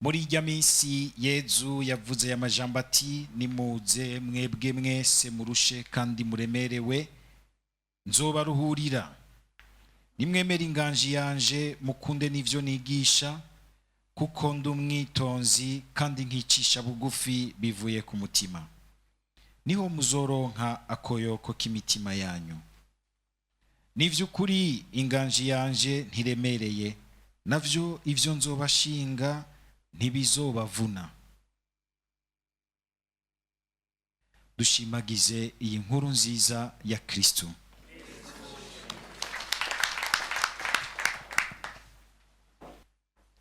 Muri irya minsi Yezu yavuze aya majambo ati: "Nimuze mwebwe mwese murushe kandi muremerewe, nzobaruhurira. Nimwemere inganji yanje, mukunde n'ivyo nigisha, kuko ndi umwitonzi kandi nkicisha bugufi bivuye ku mutima, niho muzoronka akoyoko k'imitima yanyu. Ni vy'ukuri, inganji yanje ntiremereye, navyo ivyo nzobashinga ntibizobavuna." Dushimagize iyi nkuru nziza ya Kristo.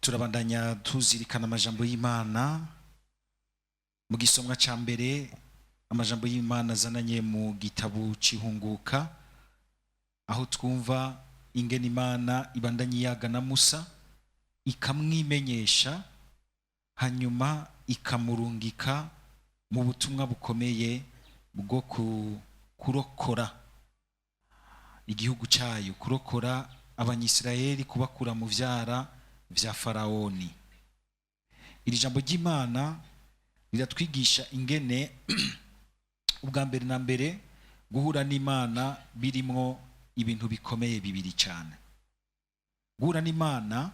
Turabandanya tuzirikana amajambo y'Imana mu gisomwa ca mbere, amajambo y'Imana azananye mu gitabo c'Ihunguka, aho twumva ingene Imana ibandanya iyaga na Musa, ikamwimenyesha, hanyuma ikamurungika mu butumwa bukomeye bwo kurokora igihugu cyayo, kurokora Abanyisirayeli, kubakura mu vyara vya Faraoni. Iri jambo ry'Imana riratwigisha ingene ubwa mbere na mbere guhura n'Imana birimwo ibintu bikomeye bibiri cyane. Guhura n'Imana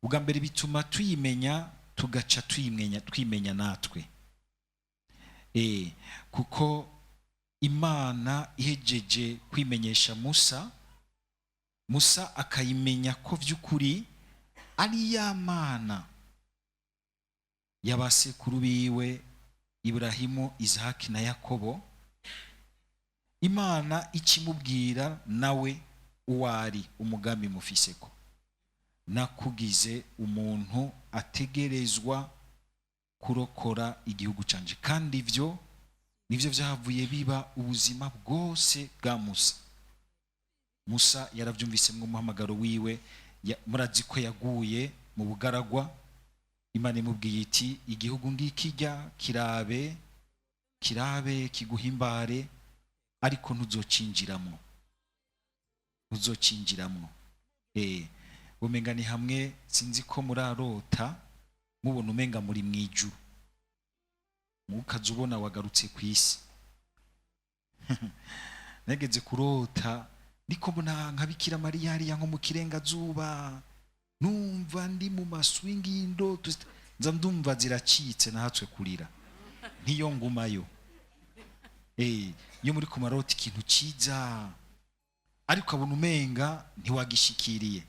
ubwa mbere bituma tuyimenya, tugaca tuyimenya, twimenya natwe. Kuko Imana ihejeje kwimenyesha Musa, Musa akayimenya ko vy'ukuri ari ya Mana y'abasekuru biwe Iburahimu, Isahaki na Yakobo. Imana ikimubwira nawe uwari umugambi mufiseko: "Nakugize umuntu ategerezwa kurokora igihugu canje." Kandi ivyo nivyo vyahavuye biba ubuzima bwose bwa Musa. Musa yaravyumvise mu muhamagaro wiwe, murazi ko yaguye mu bugaragwa. Imana imubwiye iti: "Igihugu ngikijya, kirabe, kirabe kiguhimbare, ariko ntuzocinjiramo, ntuzocinjiramo." Umenga ni hamwe, sinzi ko murarota mubona umenga muri mwijuru, mukaza ubona wagarutse ku isi. Nageze kurota ndiko mbona nka Bikira Mariya hariya nko mu kirengazuba, numva ndi mu maswingi y'indoto, nza ndumva ziracitse, nahatswe kurira ntiyo ngumayo. Iyo muri kumarota ikintu ciza ariko abona umenga ntiwagishikiriye,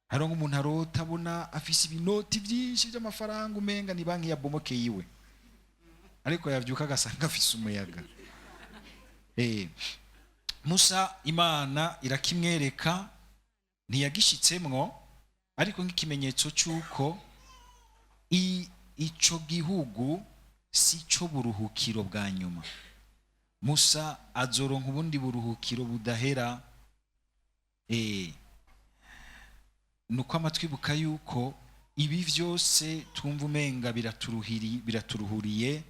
hari nk'umuntu arota abona afise ibinoti byinshi by'amafaranga, umenga ni banki ya bomoke yiwe, ariko yavyuka agasanga afise umuyaga. Musa Imana irakimwereka, ntiyagishitsemwo, ariko nk'ikimenyetso cy'uko ico gihugu si cyo buruhukiro bwa nyuma. Musa azoronka ubundi buruhukiro budahera. Nuko amatwibuka yuko ibi vyose twumva umenga biraturuhuriye,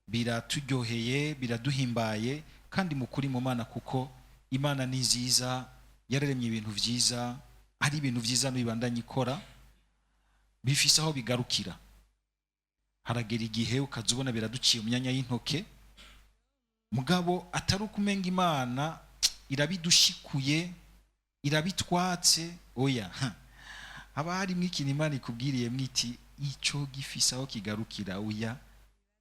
biraturyoheye, biraduhimbaye, kandi mukuri mu Mana, kuko Imana ni nziza, yararemye ibintu vyiza, ari ibintu vyiza n'ibandanye ikora, bifise aho bigarukira. Haragera igihe ukaza ubona biraduciye mu myanya y'intoke, mugabo atari ukumenga Imana irabidushikuye, irabitwatse, oya. Haba harimwo ikintu Imana ikubwiriye mwiti ico gifise aho kigarukira, oya,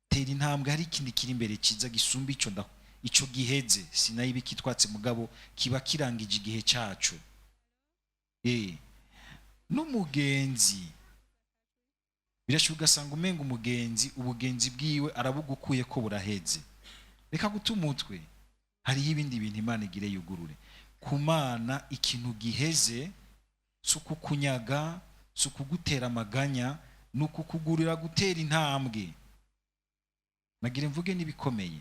tera intambwe, hari ikindi kiri imbere ciza gisumba ico ico giheze. Sinayibikitwatse, mugabo kiba kirangije igihe cacu. N'umugenzi birashoboka ugasanga umenga umugenzi ubugenzi bwiwe arabugukuye ko buraheze. Reka guta umutwe, hariho ibindi bintu Imana igire yugurure. Ku Mana ikintu giheze si ukukunyaga, si ukugutera amaganya, ni ukukugurira gutera intambwe. Nagira mvuge n'ibikomeye.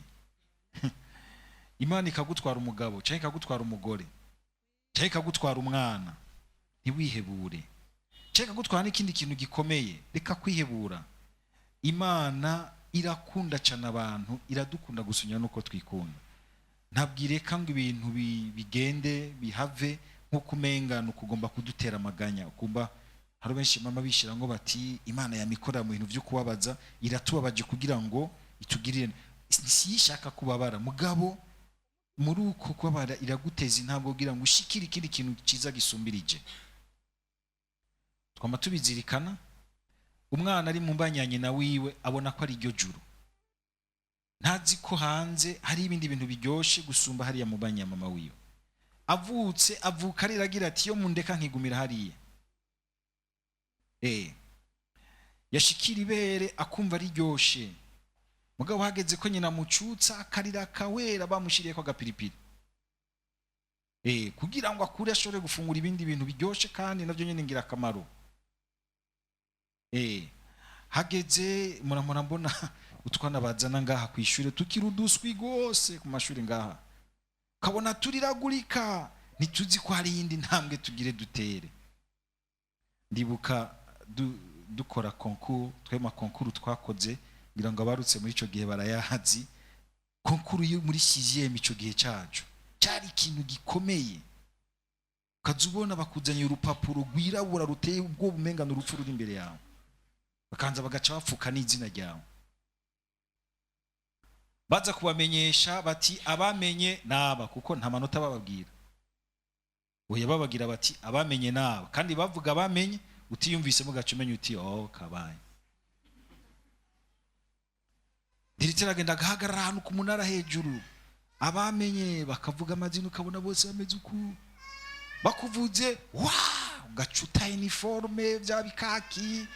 Imana ikagutwara umugabo, cyangwa ikagutwara umugore, cyangwa ikagutwara umwana, ntiwihebure, cyangwa ikagutwara n'ikindi kintu gikomeye, reka kwihebura. Imana irakunda cyane abantu, iradukunda gusunya nuko twikunda. Ntabwo ireka ngo ibintu bigende bihave nk'uko umenga ni ukugomba kudutera amaganya. Ukumva hari Hari benshi mama bishira ngo bati Imana yamikora mu bintu byo kubabaza, iratubabaje kugira ngo itugirire. Si ishaka kubabara, mugabo muri uko kubabara iraguteza intambwe kugira ngo ushikire ikindi kintu cyiza gisumbirije. Twama tubizirikana, umwana ari mu mbanya nyina wiwe abona ko ari iryo juru, ntazi ko hanze hari ibindi bintu biryoshe gusumba hariya mu banya mama wiwe. Avutse avuka ariragira ati: "Yo mundeka nkigumira hariya." Yashikira ibere akumva riryoshe, mugabo hageze ko nyina mucutsa akarira akawera, bamushiriyeko agapiripiri kugira ngo akure ashobore gufungura ibindi bintu biryoshe kandi navyo nyene ngirakamaro. Hageze muramura mbona utwana bazana ngaha ku ishure tukiri uduswi gose ku mashuri ngaha, kabona turiragurika, ntituzi ko hari iyindi ntambwe tugire dutere. Ndibuka dukora concours, twema concours twakoze, ngira ngo abarutse muri ico gihe barayazi. Concours yo muri sixième ico gihe cacu cyari ikintu gikomeye. Ukaza ubona bakuzaniye urupapuro rwirabura ruteye ubwoba, umenga ni urupfu ruri imbere yawe, bakanza bagaca bapfuka n'izina ryawe. Baza kubamenyesha bati: "Abamenye naba," kuko nta manota bababwira. Oya, babagira bati: "Abamenye naba." Kandi bavuga abamenye, utiyumvisemo ugaca umenya uti: "Oh, kabaye." Diriteri agenda agahagarara ahantu ku munara hejuru, abamenye bakavuga amazina, ukabona bose bameze uku. Bakuvuze wa ugaca uta uniforme, bya bikaki,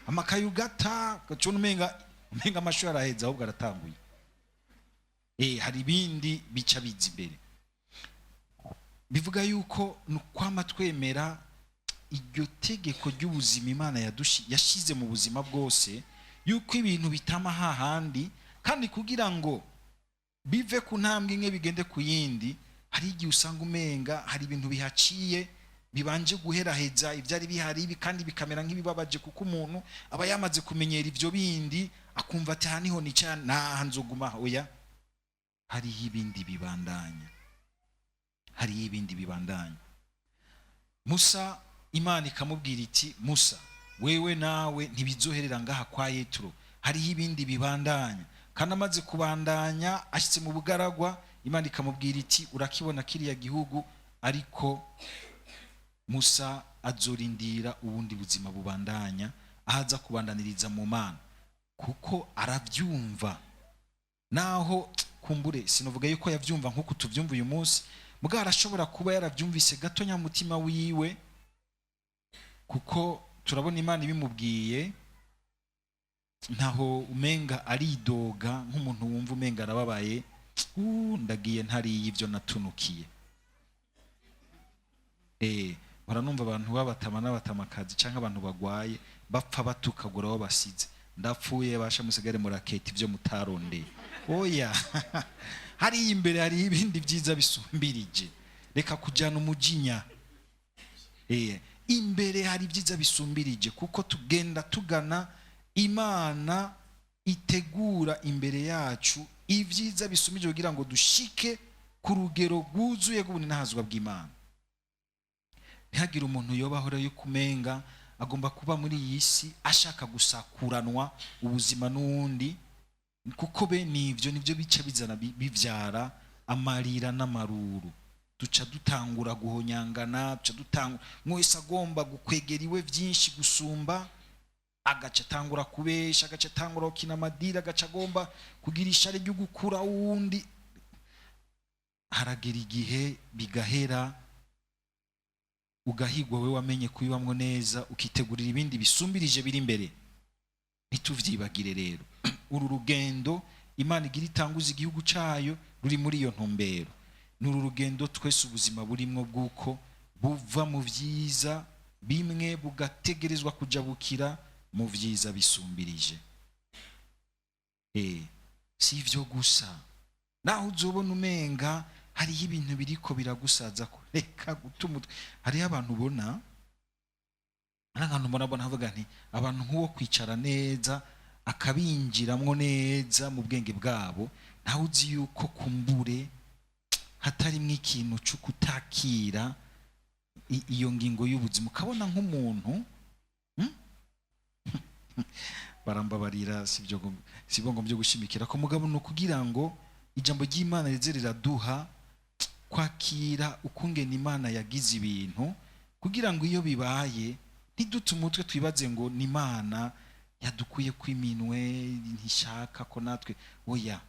amakaye ugata, ugaca ubona umenga amashuri araheze, ahubwo aratanguye. Hari ibindi bica biza imbere. Bivuga yuko ni ukwama twemera iryo tegeko ry'ubuzima Imana yashize mu buzima bwose, yuko ibintu bitama hahandi, kandi kugira ngo bive ku ntambwe imwe bigende ku yindi, hari igihe usanga umenga hari ibintu bihaciye bibanje guheraheza ibyari bihari ibi, kandi bikamera nk'ibibabaje, kuko umuntu aba yamaze kumenyera ibyo bindi, akumva ati: "Aha niho nica, naha nzoguma." Oya, hariho ibindi bibandanya, hariho ibindi bibandanya. Musa, Imana ikamubwira iti: "Musa, wewe nawe ntibizoherera ngaha kwa Yetro, hariho ibindi bibandanya." Kandi amaze kubandanya ashyitse mu bugaragwa, Imana ikamubwira iti: "Urakibona kiriya gihugu?" Ariko Musa azorindira ubundi buzima bubandanya, aho aza kubandaniriza mu Mana, kuko arabyumva. Naho kumbure sinavuga yuko yabyumva nk'uko tubyumva uyu munsi, mugabo arashobora kuba yarabyumvise gato nyamutima wiwe, kuko turabona Imana ibimubwiye ntaho umenga aridoga nk'umuntu wumva umenga arababaye: "Ndagiye ntariye ibyo natunukiye." Baranumva abantu b'abatama n'abatamakazi cyangwa abantu bagwaye bapfa batukagura aho basize: "Ndapfuye basha, musigare muraketa ibyo mutarondeye." Oya, hariya imbere hari ibindi byiza bisumbirije. Reka kujyana umujinya. Imbere hari ibyiza bisumbirije, kuko tugenda tugana Imana itegura imbere yacu ibyiza bisumbirije kugira ngo dushike ku rugero rwuzuye rw'ubuninahazwa bw'Imana. Ntihagire umuntu yobaho rero kumenga agomba kuba muri iyi si ashaka gusakuranwa ubuzima n'uwundi, kuko be nibyo nibyo bica bizana bibyara amarira n'amaruru. Duca dutangura guhonyangana, duca dutangura mwese agomba gukwegera iwe byinshi gusumba, agaca atangura kubesha, agaca atangura gukina amadiri, agaca agomba kugira ishari ryo gukura wundi. Haragera igihe bigahera, ugahigwa we wamenye kubibamwo neza, ukitegurira ibindi bisumbirije biri imbere. Ntituvyibagire rero, uru rugendo Imana igira itanguza igihugu cyayo ruri muri iyo ntumbero. Ni uru rugendo twese ubuzima burimwo bw'uko buva mu byiza bimwe bugategerezwa kujabukira mu byiza bisumbirije. Si ibyo gusa, naho uzobona umenga hariho ibintu biriko biragusaza ko reka guta umutwe. Hariho abantu ubona, hari ahantu mbona mbona havuga nti abantu nk'uwo kwicara neza akabinjiramwo neza mu bwenge bwabo, ntawe uzi yuko kumbure hatarimwo ikintu cyo kutakira iyo ngingo y'ubuzima. Ukabona nk'umuntu Barambabarira, sibyo sibyo ngo byo gushimikira ko, mugabo ni ukugira ngo ijambo ry'Imana rize riraduha kwakira ukungena Imana yagize ibintu, kugira ngo iyo bibaye ntidute umutwe, twibaze ngo ni Imana yadukuye kw'iminwe, ntishaka ko natwe. Oya,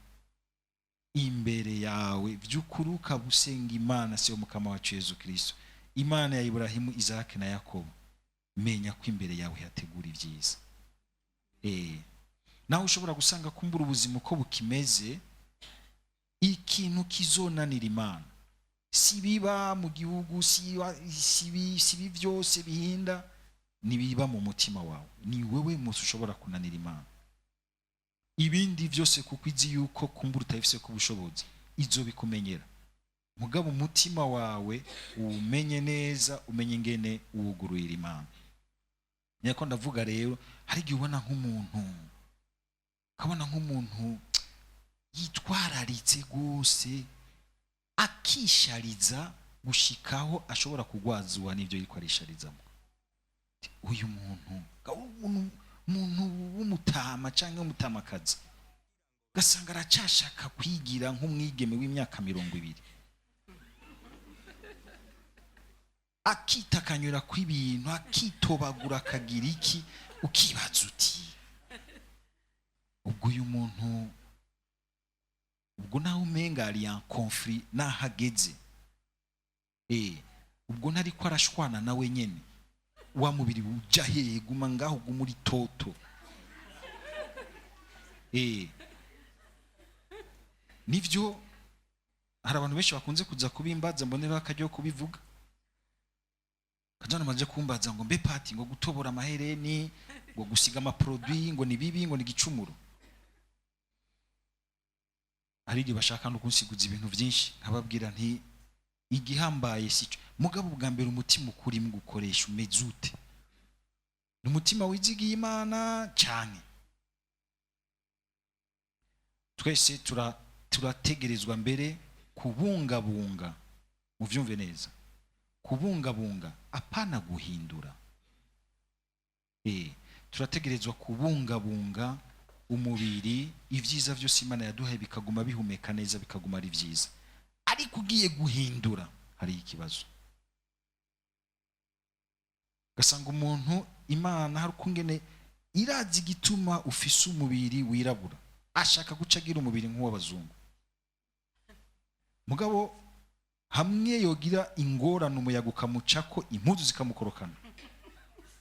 imbere yawe by'ukuri ukaba usenga Imana se Mukama wacu Yezu Kristo, Imana ya Iburahimu, Isaac na Yakobo, menya ko imbere yawe hategura ibyiza. Nawe ushobora gusanga kumbura ubuzima uko bukimeze. Ikintu kizonanira Imana si biba mu gihugu, si bi byose bihinda, nibiba mu mutima wawe. Ni wewe musi ushobora kunanira Imana. Ibindi byose, kuko izi yuko kumbura utabifise ku bushobozi, izo bikumenyera. Mugabo umutima wawe uwumenye neza, umenye ingene uwugururira Imana. Niko ndavuga rero, hari igihe ubona nk'umuntu, ukabona nk'umuntu yitwararitse rwose, akishariza gushikaho ashobora kugwazwa n'ibyo yitwa arisharizamo. Uyu muntu, umuntu w'umutama cyangwa w'umutamakazi, ugasanga aracashaka kwigira nk'umwigeme w'imyaka 20, akitakanyura kw'ibintu, akitobagura, akagira iki, ukibaza uti ubwo uyu muntu, ubwo nawe umenga ari en conflit nahageze, ubwo ntariko arashwana nawe nyene, wa mubiri uja hehe? Guma ngaho, guma uri toto. Nivyo, hari abantu benshi bakunze kuza kubimbaza, mbonera akaryo kubivuga. Kajana maze kumbaza ngo mbe pati, ngo gutobora amahereni, ngo gusiga amaproduit, ngo ni bibi, ngo ni gicumuro. Hari igihe bashaka no kunsiguza ibintu byinshi, nkababwira nti igihambaye sico. Mugabo ubwa mbere umutima ukuri mu gukoresha umeze ute? Ni umutima wizigiye Imana cyane. Twese turategerezwa mbere kubungabunga, muvyumve neza, kubungabunga, apana guhindura. Turategerezwa kubungabunga umubiri, ibyiza byose Imana yaduhaye bikaguma bihumeka neza, bikaguma ari byiza. Ariko ugiye guhindura hari ikibazo, ugasanga umuntu Imana hari ukungene irazi igituma ufise umubiri wirabura, ashaka guca agira umubiri nk'uw'abazungu. Mugabo hamwe yogira ingorane, umuyaga ukamucako, impuzu zikamukorokana,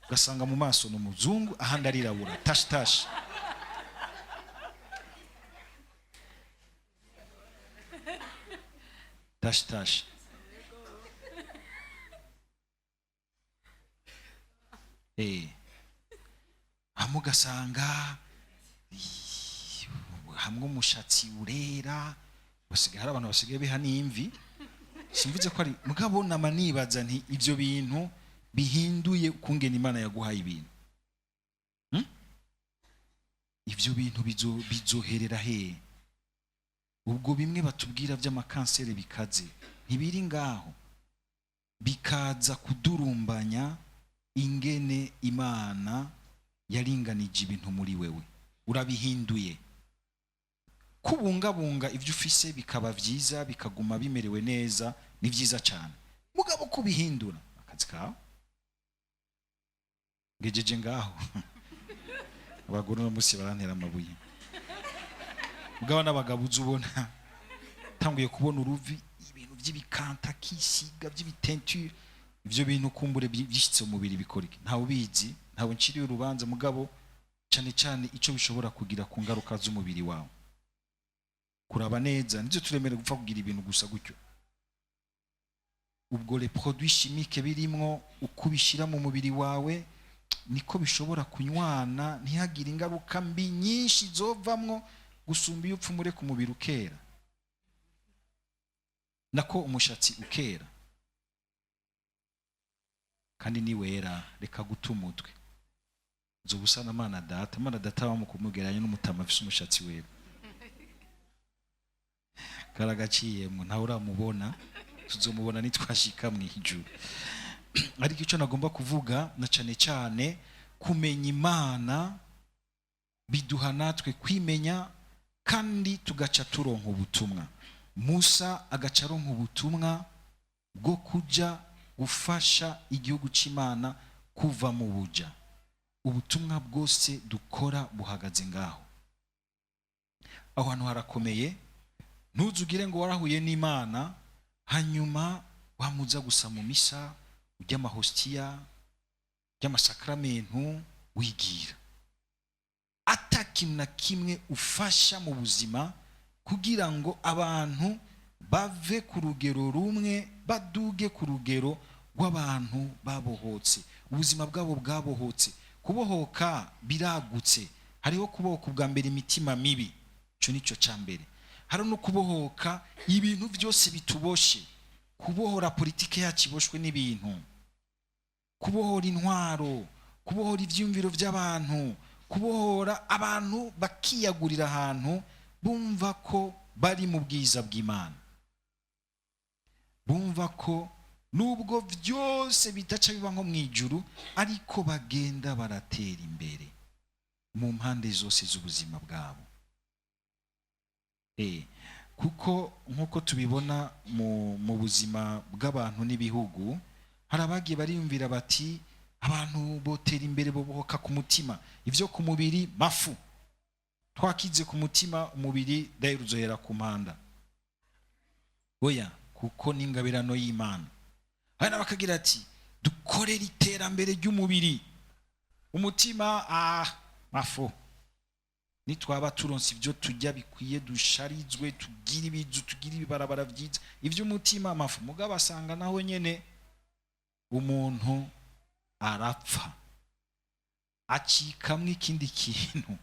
ugasanga mu maso ni umuzungu, ahandi arirabura tashi tashi. Tashi tashi. Hamwe ugasanga hamwe umushatsi urera, basigaye hari abantu basigaye biha n'imvi. Simvuze ko ari, mugabo nama nibaza nti ibyo bintu bihinduye ukungena Imana yaguhaye ibintu. Ibyo bintu bizoherera hehe? Ubwo bimwe batubwira by'amakanseri bikaze ntibiri ngaho, bikaza kudurumbanya ingene Imana yaringanije ibintu muri wewe. Urabihinduye. Kubungabunga ibyo ufise bikaba byiza, bikaguma bimerewe neza, ni byiza cyane. Mugabo kubihindura akazi kawe. Ngejeje ngaho. Abagore no musi barantera amabuye. Mugabo n'abagabo uzubona tanguye kubona uruvi, ibintu by'ibikanta kisiga by'ibitenture, ibyo bintu kumbure byishitse mu mubiri bikora iki? Ntawe ubizi, ntawe nciriye urubanza, mugabo cyane cyane ico bishobora kugira ku ngaruka z'umubiri wawe. Kuraba neza, nivyo turemere gupfa kugira ibintu gusa gutyo. Ubwo les produits chimiques birimwo, uko ubishira mu mubiri wawe niko bishobora kunywana, ntihagire ingaruka mbi nyinshi zovamwo gusumba iyo upfumure ku mubiri ukera, nako umushatsi ukera. Kandi ni wera, reka guta umutwe. Nzobusa na Mana Data, Mana Data bamukumugeranya n'umutama afise umushatsi wera. Karagaciyemwo, ntawe uramubona, tuzomubona nitwashika mw'ijuru. Ariko ico nagomba kuvuga na cane cane kumenya Imana Biduha natwe kwimenya, kandi tugaca turonka ubutumwa. Musa agaca aronka ubutumwa bwo kuja gufasha igihugu c'Imana kuva mu buja. Ubutumwa bwose dukora buhagaze ngaho. Aho hantu harakomeye. Ntuzugire ngo warahuye n'Imana, hanyuma wamuza gusa mu misa, ujya amahostiya, ujya amasakramentu, wigira ata kintu na kimwe ufasha mu buzima kugira ngo abantu bave ku rugero rumwe baduge ku rugero rw'abantu babohotse, ubuzima bwabo bwabohotse. Kubohoka biragutse. Hariho kubohoka ubwa mbere imitima mibi, icyo ni cyo cya mbere. Hari no kubohoka ibintu byose bituboshe, kubohora politike yacu iboshwe n'ibintu, kubohora intwaro, kubohora ibyiyumviro by'abantu, kubohora abantu bakiyagurira ahantu bumva ko bari mu bwiza bw'Imana, bumva ko nubwo byose bidaca biba nko mu ijuru, ariko bagenda baratera imbere mu mpande zose z'ubuzima bwabo. Kuko nk'uko tubibona mu buzima bw'abantu n'ibihugu, hari abagiye bariyumvira bati abantu botera imbere bobohoka ku mutima, ibyo ku mubiri mafu, twakize ku mutima, umubiri dahera uzohera ku mpanda. Oya, kuko n'ingabirano y'Imana. Hari n'abakagira ati dukorere iterambere ry'umubiri, umutima mafu, nitwaba turonse ibyo tujya bikwiye, dusharizwe, tugire ibizu, tugire ibibarabara byiza, iby'umutima mafu. Mugabo asanga naho nyene umuntu arapfa acikamwe ikindi kintu,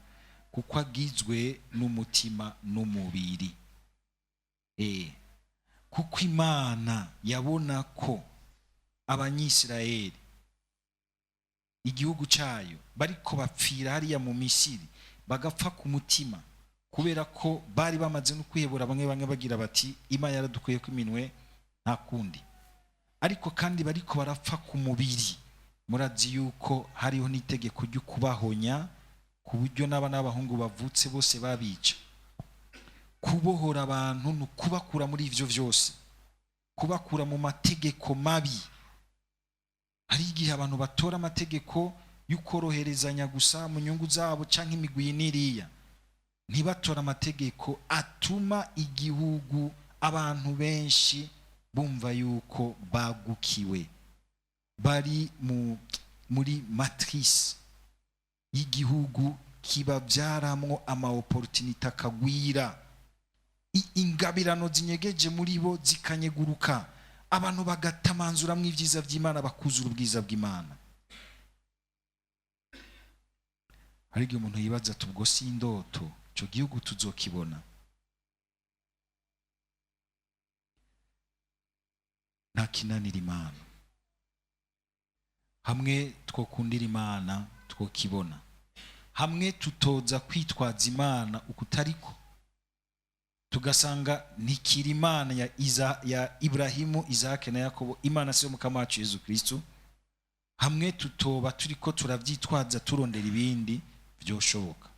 kuko agizwe n'umutima n'umubiri. Kuko Imana yabona ko Abanyisirayeli, igihugu cyayo, bariko bapfira hariya mu Misiri, bagapfa ku mutima, kubera ko bari bamaze no kwihebura, bamwe bamwe bagira bati Imana yaradukuye ko iminwe, nta kundi. Ariko kandi bariko barapfa ku mubiri. Murazi yuko hariho n'itegeko ryo kubahonya, ku buryo n'aba n'abahungu bavutse bose babica. Kubohora abantu ni ukubakura muri ivyo vyose, kubakura mu mategeko mabi. Hari igihe abantu batora amategeko y'ukoroherezanya gusa mu nyungu zabo canke imigwi n'iriya, ntibatora amategeko atuma igihugu, abantu benshi bumva yuko bagukiwe, bari muri matrice y'igihugu kibabyaramwo ama opportunité akagwira, ingabirano zinyegeje muri bo zikanyeguruka, abantu bagatamanzuramwo ibyiza by'Imana, bakuzura ubwiza bw'Imana. Hari igihe umuntu yibaza ati ubwo si indoto, ico gihugu tuzokibona? Nta kinanira Imana. Hamwe twokundira Imana twokibona, hamwe tutoza kwitwaza Imana ukutariko, tugasanga ntikiri Imana ya Ibrahimu, Isaac na Yakobo, Imana siyo Mukama wacu Yezu Kristo. Hamwe tutoba turiko turavyitwaza turondera ibindi, vyoshoboka.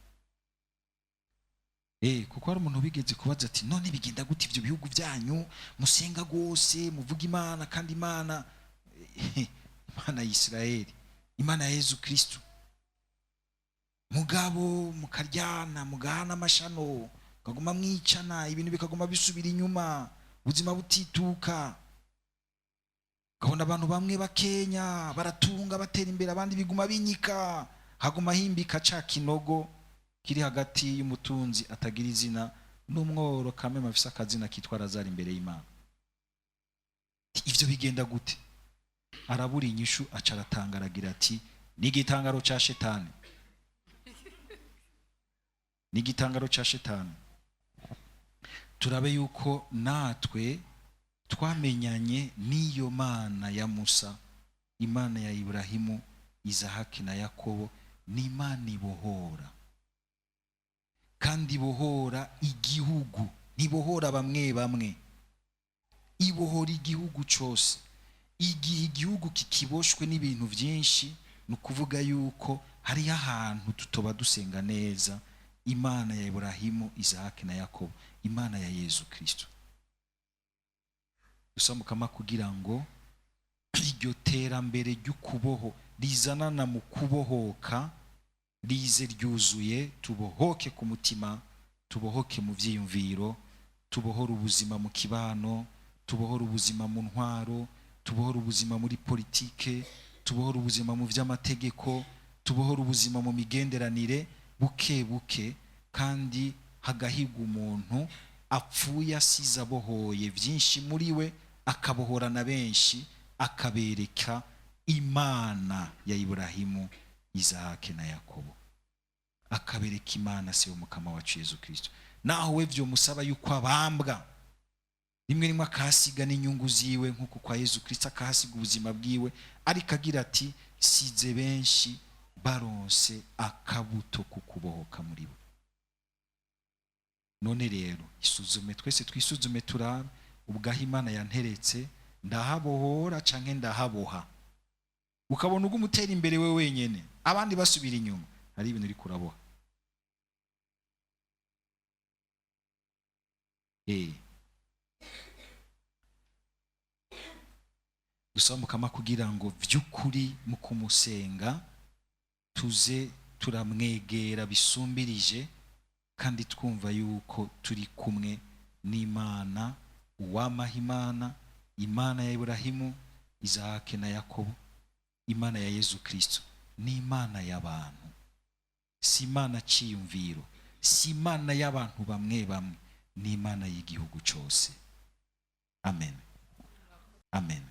Kuko hari umuntu bigeze kubaza ati none bigenda gute ivyo bihugu byanyu musenga gose, muvuga Imana, kandi Imana Imana ya Israeli, Imana ya Yezu Kristo, mugabo mukaryana, mugahana amashano, mukaguma mwicana, ibintu bikaguma bisubira inyuma, ubuzima butituka, ukabona abantu bamwe bakenya baratunga batera imbere, abandi biguma binyika, haguma himbika ca kinogo kiri hagati y'umutunzi atagira izina n'umworo kameme afise akazina kitwa Lazaro imbere y'Imana. Ivyo bigenda gute? Arabura inyishu, aca aratanga aragira ati n'igitangaro ca shetani, n'igitangaro ca shetani. Turabe yuko natwe twamenyanye n'iyo Mana ya Musa, Imana ya Ibrahimu, Isahaki na Yakobo. Ni Imana ibohora, kandi ibohora igihugu, ntibohora bamwe bamwe, ibohora igihugu cose. Igihe igihugu kikiboshwe n'ibintu byinshi, Ni ukuvuga yuko hariho ahantu tutoba dusenga neza Imana ya Iburahimu, Isahaki na Yakobo, Imana ya Yezu Kristo. Dusaba kugira ngo iryo terambere ry'ukuboho rizanana mu kubohoka rize ryuzuye, tubohoke ku mutima, tubohoke mu byiyumviro, tubohore ubuzima mu kibano, tubohore ubuzima mu ntwaro, tubohore ubuzima muri politike, tubohore ubuzima mu by'amategeko, tubohore ubuzima mu migenderanire, buke buke, kandi hagahigwa umuntu apfuye asize abohoye byinshi muri we, akabohora na benshi, akabereka Imana ya Iburahimu, Isahake na Yakobo, akabereka Imana se w'Umukama wacu Yezu Kristo. Naho we byomusaba yuko abambwa, rimwe rimwe akahasiga n'inyungu ziwe, nk'uko kwa Yezu Kristo akahasiga ubuzima bwiwe, ariko agira ati: size benshi baronse akabuto kukubohoka muri bo. None rero isuzume, twese twisuzume, turabe ubwaho Imana yanteretse, ndahabohora canke ndahaboha? Ukabona ubwo umutera imbere we wenyene, abandi basubira inyuma, hari ibintu uri kuraboha. Dusaba Mukama kugira ngo vy'ukuri mu kumusenga tuze turamwegera bisumbirije, kandi twumva yuko turi kumwe n'Imana, uwamaha Imana, Imana ya Iburahimu, Isahake na Yakobo, Imana ya Yezu Kristo. Ni Imana y'abantu, si Imana ciyumviro, si Imana y'abantu bamwe bamwe, ni Imana y'igihugu cyose. Amen, amen.